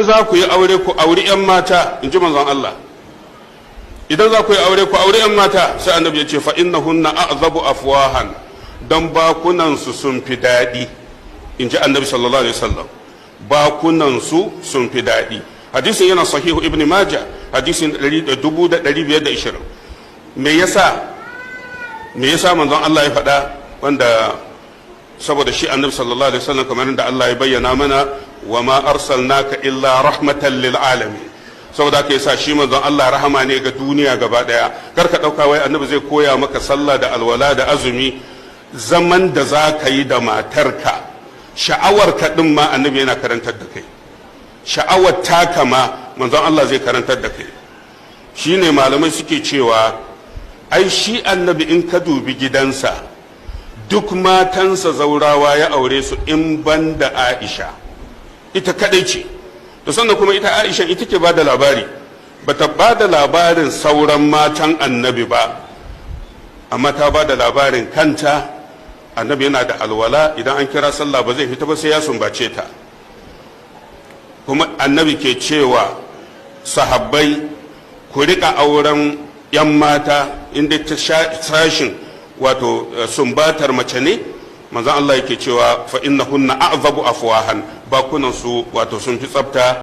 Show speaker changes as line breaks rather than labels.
In za ku yi aure, ku auri 'yan mata, in ji manzon Allah. Idan za ku yi aure, ku auri 'yan mata. Sai Annabi ya ce: "Fa innahunna a'zabu afwahan", dan bakunan su sun fi daɗi, in ji Annabi sallallahu alaihi wasallam. Bakunan su sun fi daɗi. Hadisin yana Sahihu Ibn Majah, hadisin 1520. Me yasa manzon Allah ya faɗa wanda? Saboda shi Annabi sallallahu alaihi wasallam, kamar da Allah ya bayyana mana, "Wa ma arsalnaka illa rahmatan lil alamin". Saboda haka yasa shi manzon Allah rahama ne ga duniya gaba daya. Kar ka dauka wai Annabi zai koya maka sallah da alwala da azumi. Zaman da za ka yi da matarka, sha'awar ka din ma Annabi yana karantar da kai. Sha'awar taka ma manzon Allah zai karantar da kai. Shine malamai suke cewa ai shi Annabi, in ka dubi gidansa, duk matansa zaurawa ya aure su in ban da Aisha, ita kadai ce. To sannan kuma ita Aisha ita ke ba da labari, bata ba da labarin sauran matan Annabi ba, amma ta ba da labarin kanta. Annabi yana da alwala, idan an kira sallah ba zai fita ba sai ya sumbace ta. Kuma Annabi ke cewa sahabbai, ku riƙa auren 'yan mata inda ta sashin wato sumbatar mace ne. Manzon Allah yake cewa: "Fa innahunna a'zabu afwahan", bakunan su wato sun fi tsafta.